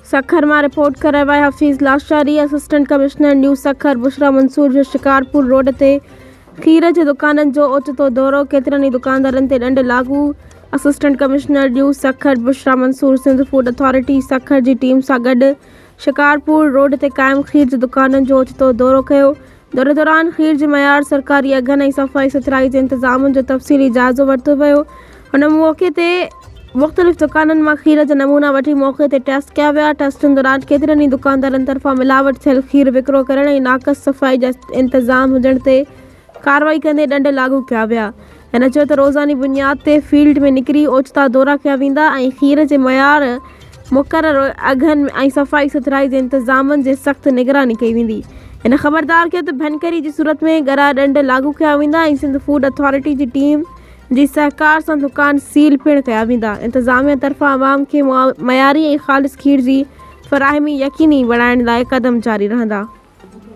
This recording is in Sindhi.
سکر مان رپورٽ ڪري رهيو آهي Hafeez Lashari, assistant commissioner new Sukkur Bushra Mansoor جو شڪارپور روڊ تي کير جي دڪانن جو اوچتو دورو، ڪيترن ئي دڪاندارن تي ڏنڊ لاڳو، assistant commissioner new Sukkur Bushra Mansoor Sindh food authority Sukkur جي ٽيم سان گڏ شڪارپور روڊ تي قائم کير جي دڪانن جو اوچتو دورو ڪيو، دوري دوران کير جي معيار، سرڪاري اگهن ۽ صفائي سٿرائي جي انتظامن جو تفصيلي جائزو ورتو ويو. هن موقعي تي مختلف دڪانن مان کير جا نمونا وٺي موقعي تي ٽيسٽ ڪيا ويا. ٽيسٽن دوران ڪيترن ئي دڪاندارن طرفان ملاوٽ ٿيل کير وڪرو ڪرڻ ۽ ناقص صفائي جا انتظام هجڻ تي ڪارروائي ڪندي ڏنڊ لاڳو ڪيا ويا. هن چيو ته روزاني بنياد تي فيلڊ ۾ نڪري اوچتا دورا ڪيا ويندا ۽ کير جي معيار، مقرر اگهن ۽ صفائي سٿرائي جي انتظامن جي سخت نگراني ڪئي ويندي. هن خبردار ڪيو ته ڀڃڪڙي جي صورت ۾ ڳرا ڏنڊ لاڳو ڪيا ويندا ۽ سنڌ فوڊ اٿارٽي جي ٽيم جي سهڪار سان دڪان سيل پڻ ڪيا ويندا. انتظاميا طرفان عوام کي معياري ۽ خالص کير جي فراهمي يقيني بڻائڻ لاء قدم جاري رهندا.